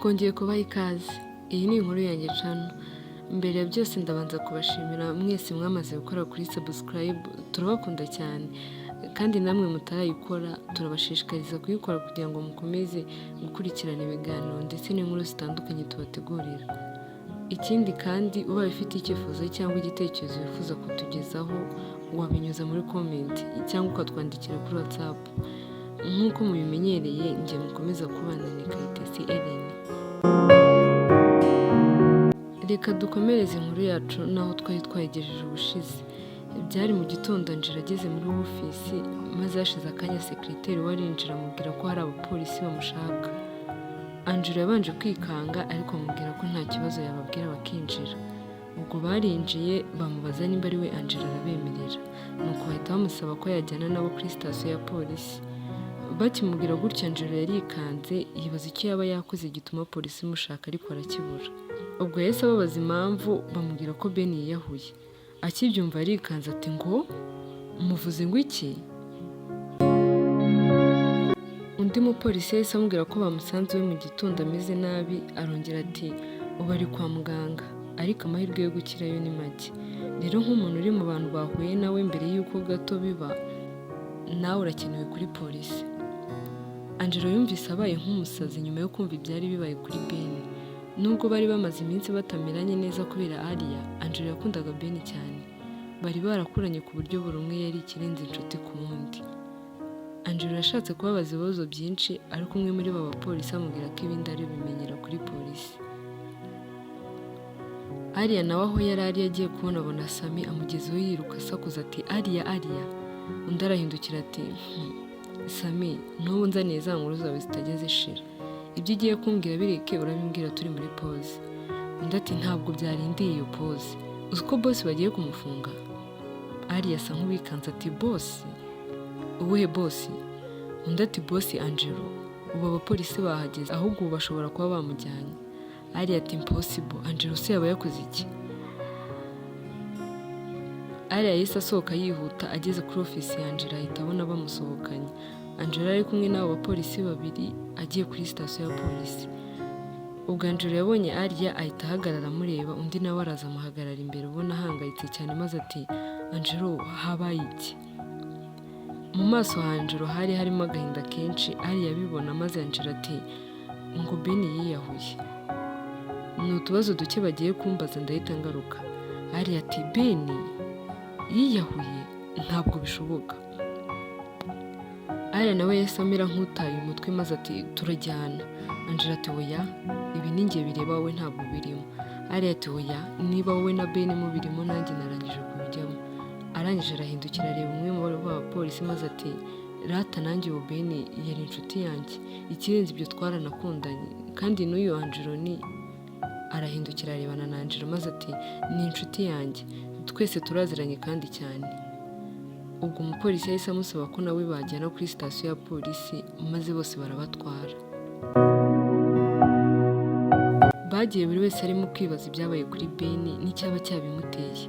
Twongeye kubaha ikaze, iyi ni inkuru yanjye cano. Mbere ya byose ndabanza kubashimira mwese mwamaze gukora kuri subscribe, turabakunda cyane kandi namwe mutarayikora turabashishikariza kuyikora kugira ngo mukomeze gukurikirana ibiganiro ndetse n'inkuru zitandukanye tubategurira. Ikindi kandi ubaye ufite icyifuzo cyangwa igitekerezo wifuza kutugezaho wabinyuza muri comment cyangwa ukatwandikira kuri WhatsApp. Nk'uko mubimenyereye njye mukomeza kubana ni Kayitesi Ellen. Reka dukomereze inkuru yacu n'aho twari twayigejeje ubushize. Byari mu gitondo Angela ageze muri ofisi maze hashize akanya sekiriteri we arinjira amubwira ko hari abapolisi bamushaka. Angela yabanje kwikanga ariko amubwira ko nta kibazo yababwira bakinjira. Ubwo barinjiye bamubaza nimba ari we, Angela arabemerera. Nuko bahita bamusaba ko yajyana nabo kuri sitasiyo ya polisi. Bakimubwira gutyo Angela yarikanze yibaza icyo yaba yakoze gituma polisi imushaka ariko arakibura. Ubwo yahise ababaza impamvu, bamubwira ko Ben yiyahuye. Akibyumva yarikanze ati ngo muvuze ngo iki? Undi mupolisi yahise amubwira ko bamusanze iwe mu gitondo ameze nabi, arongera ati ubu ari kwa muganga ariko amahirwe yo gukirayo ni make. Rero nk'umuntu uri mu bantu bahuye nawe mbere y'uko gato biba, nawe urakenewe kuri polisi. Angelo yumvise abaye nk'umusazi nyuma yo kumva ibyari bibaye kuri Ben. Nubwo bari bamaze iminsi batameranye neza kubera Alia, Angelo yakundaga Ben cyane. Bari barakuranye ku buryo buri umwe yari ikirenze inshuti ku wundi. Angelo yashatse kubabaza ibibazo byinshi ariko umwe muri bo bapolisi amubwira ko ibindi ari bimenyera kuri polisi. Alia nawe aho yari ari yagiye kubona abona Sami amugezeho yiruka asakuza ati Alia, Alia. Undi arahindukira ati Sami, ntubu nzaniye za nkuru zawe zitajya zishira. Ibyo ugiye kumbwira bireke, urabimbwira turi muri pause. Undi ati ntabwo byarindiye iyo pause. Uzi ko boss bagiye kumufunga? Alia asa nk'uwikanze ati boss? Uwuhe boss? Undi ati boss Angelo. Ubu abapolisi bahageze ahubwo ubu bashobora kuba bamujyanye. Alia ati impossible, Angelo se yaba yakoze iki? Alia yahise asohoka yihuta ageze kuri ofisi ya Angelo ahita abona bamusohokanye. Angelo ari kumwe n'abo bapolisi babiri agiye kuri sitasiyo ya polisi. Ubwo Angelo yabonye Alia ahita ahagarara amureba, undi nawe araza amuhagarara imbere ubona ahangayitse cyane maze ati Angelo, habaye iki? Mu maso ha Angelo hari harimo agahinda kenshi, Alia abibona maze Angelo ati ngo Ben yiyahuye. Ni utubazo duke bagiye kumbaza ndahita ngaruka. Alia ati Ben yiyahuye? Ntabwo bishoboka. Alia nawe yahise amera nk'utaye umutwe maze ati turajyana. Angelo ati oya, ibi ni njye bireba wowe ntabwo birimo. Alia ati oya, niba wowe na Ben mubirimo nanjye narangije kubijyamo. Arangije arahindukira areba umwe mu bapolisi maze ati rata nanjye ubu Ben yari inshuti yanjye, ikirenze ibyo twaranakundanye kandi n'uyu Angelo ni arahindukira arebana na Angelo maze ati ni inshuti yanjye, twese turaziranye kandi cyane. Ubwo umupolisi yahise amusaba ko nawe bajyana kuri sitasiyo ya polisi maze bose barabatwara. Bagiye buri wese arimo kwibaza ibyabaye kuri Ben n'icyaba cyabimuteye.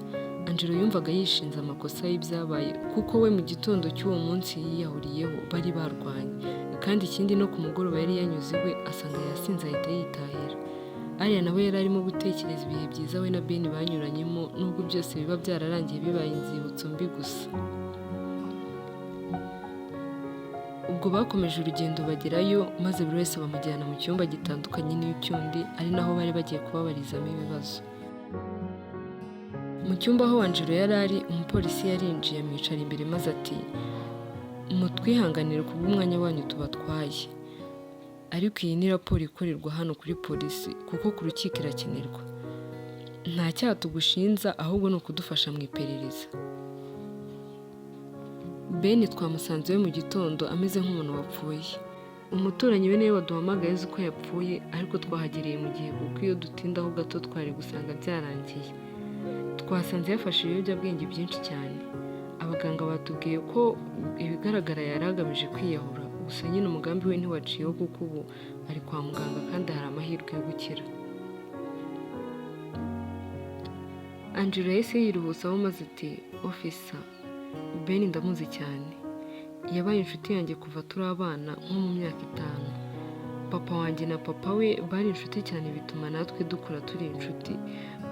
Angelo yumvaga yishinze amakosa y'ibyabaye kuko we mu gitondo cy'uwo munsi yiyahuriyeho bari barwanye, kandi ikindi no ku mugoroba yari yanyuze iwe asanga yasinze ahita yitahira. Alia nawe yari arimo gutekereza ibihe byiza we na Ben banyuranyemo nubwo byose biba byararangiye bibaye inzibutso mbi gusa. Ubwo bakomeje urugendo bagerayo maze buri wese bamujyana mu cyumba gitandukanye n'icy'undi ari naho bari bagiye kubabarizamo ibibazo. Mu cyumba aho Angelo yari ari, umupolisi yarinjiye amwicara imbere maze ati mutwihanganire kubw'umwanya wanyu tubatwaye, ariko iyi ni raporo ikorerwa hano kuri polisi kuko ku rukiko irakenerwa. Nta cyaha tugushinza ahubwo ni ukudufasha mu iperereza. Ben twamusanze iwe mu gitondo ameze nk'umuntu wapfuye. Umuturanyi we niwe waduhamagaye azi ko yapfuye ariko twahagereye mu gihe kuko iyo dutindaho gato twari gusanga byarangiye. Twasanze yafashe ibiyobyabwenge byinshi cyane. Abaganga batubwiye ko ibigaragara yari agamije kwiyahura, gusa nyine umugambi we ntiwaciyeho kuko ubu ari kwa muganga kandi hari amahirwe yo gukira. Angelo yahise yiruhutsaho maze ati officer, Ben ndamuzi cyane. Yabaye inshuti yanjye kuva turi abana nko mu myaka 5. Papa wanjye na papa we bari inshuti cyane, bituma natwe dukura turi inshuti,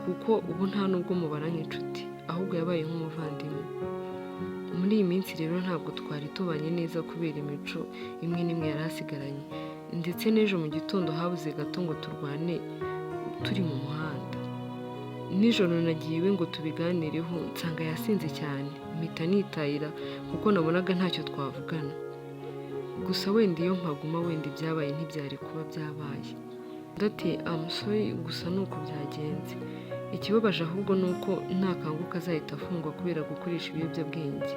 kuko ubu nta nubwo mubara nk'inshuti, ahubwo yabaye nk'umuvandimwe. Muri iyi minsi rero ntabwo twari tubanye neza kubera imico imwe n'imwe yari asigaranye, ndetse n'ejo mu gitondo habuze gato ngo turwane turi mu muhanda. Nijoro nagiye iwe ngo tubiganireho, nsanga yasinze cyane, mpita nitahira kuko nabonaga ntacyo twavugana. Gusa wenda iyo mpaguma wenda ibyabaye ntibyari kuba byabaye. Undi ati I'm sorry, gusa ni uko byagenze. Ikibabaje ahubwo ni uko nakanguka azahita afungwa kubera gukoresha ibiyobyabwenge.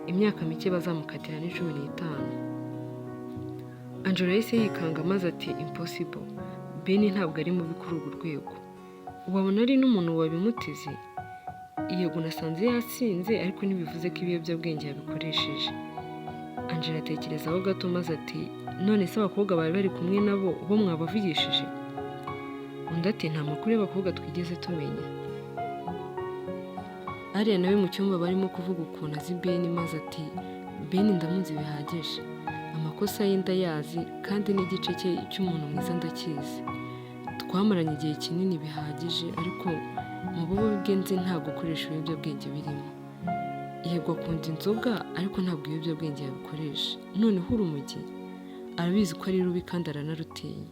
Imyaka mike bazamukatira ni 15. Angela yahise yikanga maze ati impossible, Ben ntabwo ari mubi kuri urwo rwego. Wabona ari n'umuntu wabimuteze. Yego nasanze yasinze, ariko ntibivuze ko ibiyobyabwenge yabikoresheje. Angela atekerezaho gato maze ati none se abakobwa bari bari kumwe nabo bo mwabavugishije? Undi ati nta makuru y'abakobwa twigeze tumenya. Ariya nawe mu cyumba barimo kuvuga ukuntu azi Ben, maze ati Ben ndamuzi bihagije, amakosa ye ndayazi kandi n'igice cye cy'umuntu mwiza ndakizi. Twamaranye igihe kinini bihagije, ariko mu bubi bwe nzi nta gukoresha ibiyobyabwenge birimo. Yego akunda inzoga, ariko ntabwo ibiyobyabwenge yabikoresha. Noneho urumogi arabizi ko ari rubi kandi aranarutinya.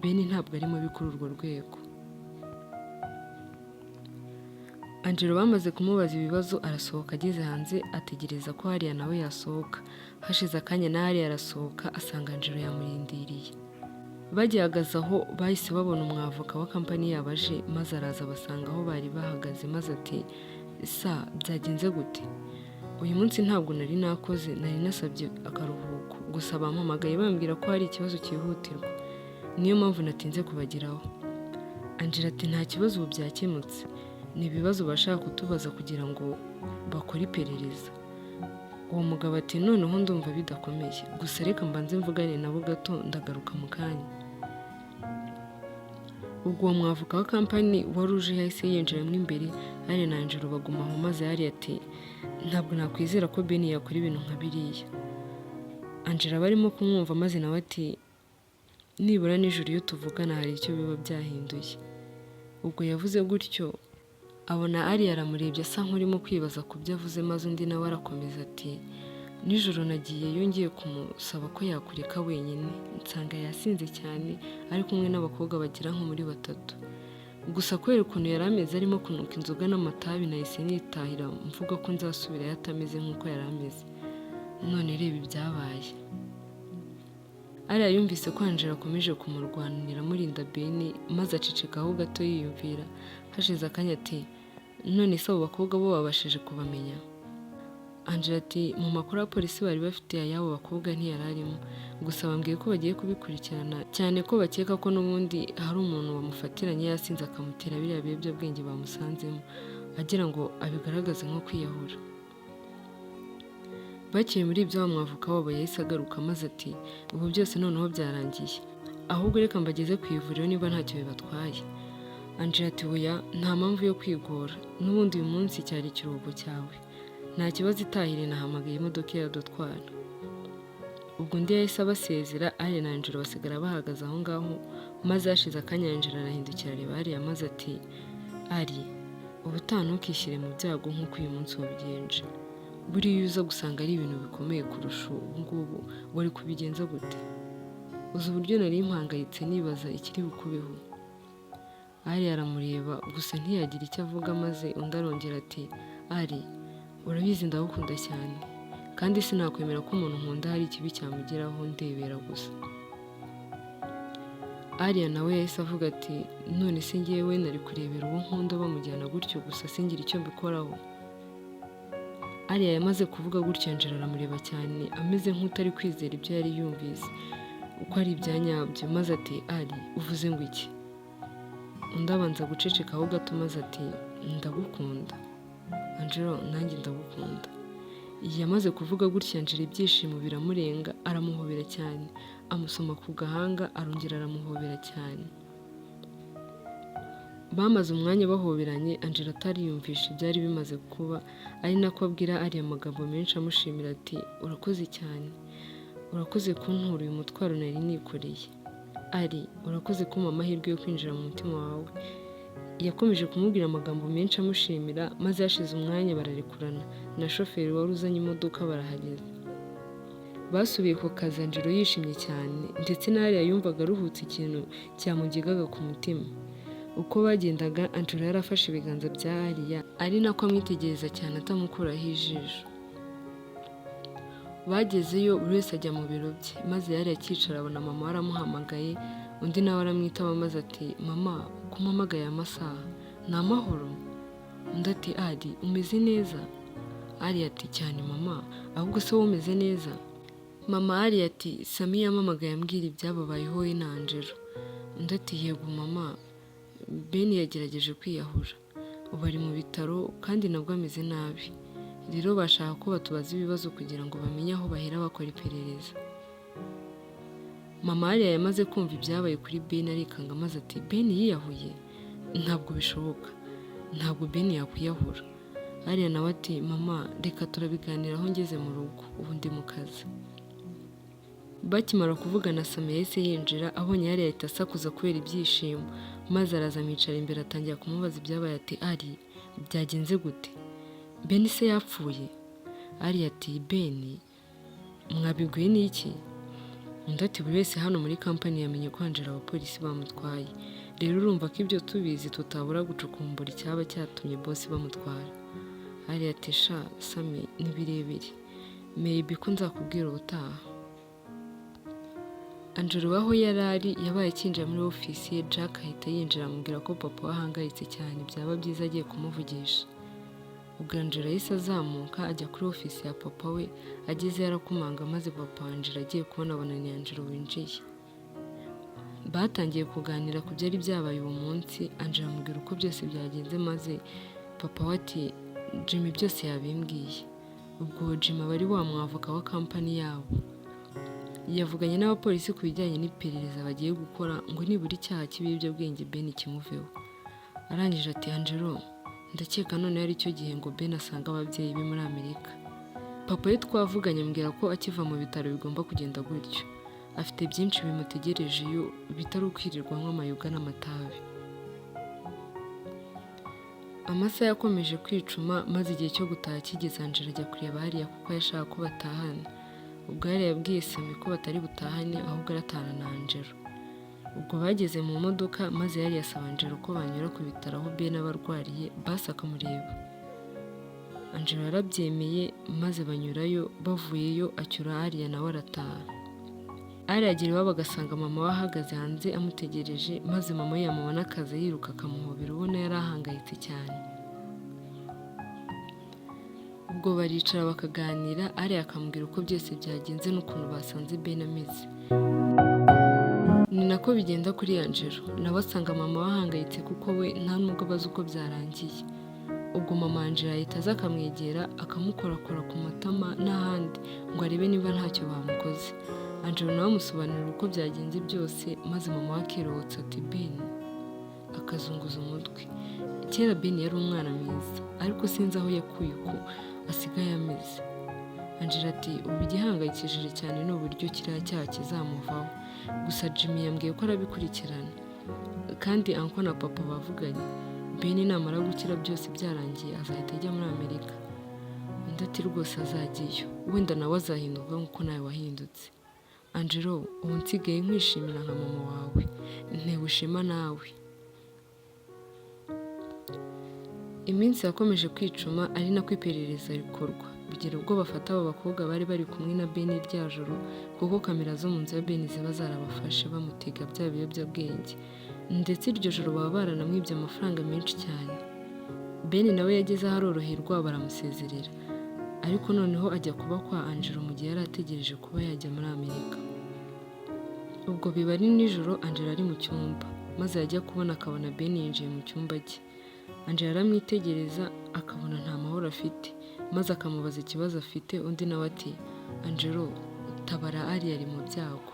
Ben ntabwo ari mubi kuri urwo rwego. Angelo bamaze kumubaza ibibazo arasohoka, ageze hanze ategereza ko hariya nawe yasohoka. Hashize akanya na hariya arasohoka, asanga Angelo yamurindiriye. Bagihagaze aho bahise babona umwavoka wa kampani yabo aje, maze araza abasanga aho bari bahagaze, maze ati sa byagenze gute? Uyu munsi ntabwo nari nakoze, nari nasabye akaruhuko, gusa bampamagaye bambwira ko hari ikibazo cyihutirwa, niyo mpamvu natinze kubageraho. Angela ati nta kibazo, ubu byakemutse, ni ibibazo bashaka kutubaza kugira ngo bakore iperereza. Uwo mugabo ati noneho ndumva bidakomeye, gusa reka mbanze mvugane nabo gato, ndagaruka mu kanya. Ubwo uwo mwavoka wa kampani wari uje yahise yinjiramo imbere, Ariya na Angelo baguma aho, maze Ariya ati ntabwo nakwizera ko Ben yakora ibintu nka biriya. Angela barimo kumwumva, maze nawe ati nibura nijoro iyo tuvugana hari icyo biba byahinduye. Ubwo yavuze gutyo abona Ariya aramurebye asa nk'urimo kwibaza ku byo avuze, maze undi nawe arakomeza ati nijoro nagiyeyo ngiye kumusaba ko yakureka wenyine, nsanga yasinze cyane ari kumwe n'abakobwa bagera nko muri batatu. Gusa kubera ukuntu yari ameze arimo kunuka inzoga n'amatabi, nahise nitahira mvuga ko nzasubirayo atameze nk'uko yari ameze. None reba ibyabaye. Ariya yumvise ko Angela akomeje kumurwanira amurinda Ben, maze acecekaho gato yiyumvira. Hashize akanya ati none se abo bakobwa bo babashije kubamenya? Angela ati mu makuru abapolisi bari bafite ay'abo bakobwa ntiyari arimo, gusa bambwiye ko bagiye kubikurikirana, cyane ko bakeka ko n'ubundi hari umuntu wamufatiranye yasinze akamutera biriya biyobyabwenge bamusanzemo, agira ngo abigaragaze nko kwiyahura. Bakiri muri ibyo wa mwavoka wabo yahise agaruka, maze ati ubu byose noneho byarangiye, ahubwo reka mbageze ku ivuriro niba ntacyo bibatwaye. Angela ati oya, nta mpamvu yo kwigora, n'ubundi uyu munsi cyari ikiruhuko cyawe, nta kibazo, itahire nahamagaye imodoka iradutwara. Ubwo undi yahise abasezera, Ariya na Angela basigara bahagaze aho ngaho, maze hashize akanya Angela arahindukira areba Ariya maze ati Ari, ubutaha ntukishyire mu byago nk'uko uyu munsi wabigenje. Buriya uza gusanga ari ibintu bikomeye kurusha ubu ngubu wari kubigenza gute? Uzi uburyo nari mpangayitse nibaza ikiri bukubeho? Ari aramureba gusa ntiyagira icyo avuga, maze undi arongera ati Ari, urabizi ndagukunda cyane, kandi sinakwemera ko umuntu nkunda hari ikibi cyamugeraho ndebera gusa. Ariya nawe yahise avuga ati none se ngewe nari kurebera uwo nkunda bamujyana gutyo gusa singire icyo mbikoraho? Ariya yamaze kuvuga gutyo Angela aramureba cyane ameze nk'utari kwizera ibyo yari yumvise uko ari ibya nyabyo, maze ati Ari, uvuze ngo iki? Undi abanza gucecekaho gato maze ati ndagukunda Angelo, nanjye ndagukunda. Yamaze kuvuga gutya Angela ibyishimo biramurenga, aramuhobera cyane, amusoma ku gahanga, arongera aramuhobera cyane. Bamaze umwanya bahoberanye, Angela atariyumvisha ibyari bimaze kuba, ari nako abwira ariya magambo menshi amushimira ati urakoze cyane, Urakoze kuntura uyu mutwaro nari nikoreye. Ari, urakoze kumpa amahirwe yo kwinjira mu mutima wawe. Yakomeje kumubwira amagambo menshi amushimira, maze hashize umwanya bararekurana na shoferi wari uzanye imodoka barahageze. Basubiye ku kazi Angelo yishimye cyane, ndetse na Alia yumvaga aruhutse ikintu cyamugegaga ku mutima. Uko bagendaga, Angelo yari afashe ibiganza bya Alia, ari nako amwitegereza cyane atamukuraho ijisho. Bagezeyo buri wese ajya mu biro bye, maze Alia akicara abona mama we aramuhamagaye, undi nawe aramwitaba maze ati: "Mama, ko umpamagaye aya masaha, ni amahoro?" Undi ati: "Ali, umeze neza?" Alia ati: "Cyane mama, ahubwo se wowe umeze neza?" Mama Alia ati: "Sami yampamagaye ambwira ibyababayeho we na Angelo." Undi ati: "Yego mama, Ben yagerageje kwiyahura, ubu ari mu bitaro kandi nabwo ameze nabi. Rero bashaka ko batubaza ibibazo kugira ngo bamenye aho bahera bakora iperereza." Mama Alia yamaze kumva ibyabaye kuri Ben arikanga, maze ati: "Ben yiyahuye? Ntabwo bishoboka, ntabwo Ben yakwiyahura." Alia nawe ati: "Mama, reka turabiganiraho ngeze mu rugo, ubu ndi mu kazi." Bakimara kuvugana, Sami yahise yinjira, abonye Alia ahita asakuza kubera ibyishimo, maze araza amwicara imbere atangira kumubaza ibyabaye, ati: "Ali, byagenze gute? Ben se yapfuye?" Alia ati: "Ben mwabibwiwe n'iki?" Undi ati: "Buri wese hano muri kampani yamenye ko Angela abapolisi bamutwaye. Rero urumva ko ibyo tubizi tutabura gucukumbura icyaba cyatumye boss bamutwara." Alia ati: "Sha Sami, ni birebire, maybe ko nzakubwira ubutaha." Angelo aho yari ari yabaye akinjira muri ofisi ye, Jack ahita yinjira amubwira ko papa we ahangayitse cyane, byaba byiza agiye kumuvugisha. Ubwo Angelo yahise azamuka ajya kuri ofisi ya papa we, agezeyo arakomanga, maze papa wa Angelo agiye kubona abona ni Angelo winjiye. Batangiye kuganira ku byari byabaye uwo munsi, Angelo amubwira uko byose byagenze, maze papa we ati: "Jimmy byose yabimbwiye." Ubwo Jimmy aba ari wa mwavoka wa kampani yabo. Yavuganye n'abapolisi ku bijyanye n'iperereza bagiye gukora ngo nibura icyaha cy'ibiyobyabwenge Ben kimuveho. Arangije ati: "Angelo, ndakeka noneho ari cyo gihe ngo Ben asange ababyeyi be muri Amerika. Papa we twavuganye ambwira ko akiva mu bitaro bigomba kugenda gutyo. Afite byinshi bimutegereje iyo bitari ukwirirwa anywa amayoga n'amatabi." Amasaha yakomeje kwicuma, maze igihe cyo gutaha kigeze, Angelo ajya kureba Alia kuko yashaka ko batahana. Ubwo Alia yabwiye Sami ko batari butahane, ahubwo aratahana na Angelo. Ubwo bageze mu modoka, maze Alia asaba Angelo ko banyura ku bitaro aho Ben aba arwariye, basi akamureba. Angelo yarabyemeye maze banyurayo, bavuyeyo acyura Alia nawe arataha. Alia agera iwabo agasanga mama we ahagaze hanze amutegereje, maze mama we yamubona akaza yiruka akamuhobera, ubona yari ahangayitse cyane. Ubwo baricara bakaganira, Alia akamubwira uko byose byagenze n'ukuntu basanze Ben ameze. Ni nako bigenda kuri Angelo, nawe asanga mama we ahangayitse kuko we nta nubwo abazi uko byarangiye. Ubwo mama Angelo ahita aza akamwegera, akamukorakora ku matama n'ahandi ngo arebe niba ntacyo bamukoze. Angelo nawe amusobanurira uko byagenze byose, maze mama we akiruhutsa ati: "Ben," akazunguza umutwe. "Kera Ben yari umwana mwiza, ariko sinzi aho yakuye uko asigaye ameze." Angela ati: "Ubu igihangayikishije cyane ni uburyo kiriya cyaha kizamuvaho. Gusa Jimmy yambwiye ko arabikurikirana, kandi uncle na papa bavuganye. Ben namara gukira byose byarangiye azahita ajya muri Amerika." Undi ati: "Rwose azajyayo, wenda nawe azahinduka nk'uko nawe wahindutse. Angelo, ubu nsigaye nkwishimira nka mama wawe, ntewe ishema nawe." Iminsi yakomeje kwicuma ari nako iperereza rikorwa, bigera ubwo bafata abo bakobwa bari bari kumwe na Ben rya joro, kuko kamera zo mu nzu ya Ben ziba zarabafashe bamutega bya biyobyabwenge, ndetse iryo joro baba baranamwibye amafaranga menshi cyane. Ben nawe yageze aho aroroherwa, baramusezerera, ariko noneho ajya kuba kwa Angelo mu gihe yari ategereje kuba yajya muri Amerika. Ubwo biba ari nijoro, Angelo ari mu cyumba, maze yajya kubona akabona Ben yinjiye mu cyumba cye. Angelo aramwitegereza akabona nta mahoro afite, maze akamubaza ikibazo afite, undi nawe ati: "Angelo, tabara, Alia ari mu byago."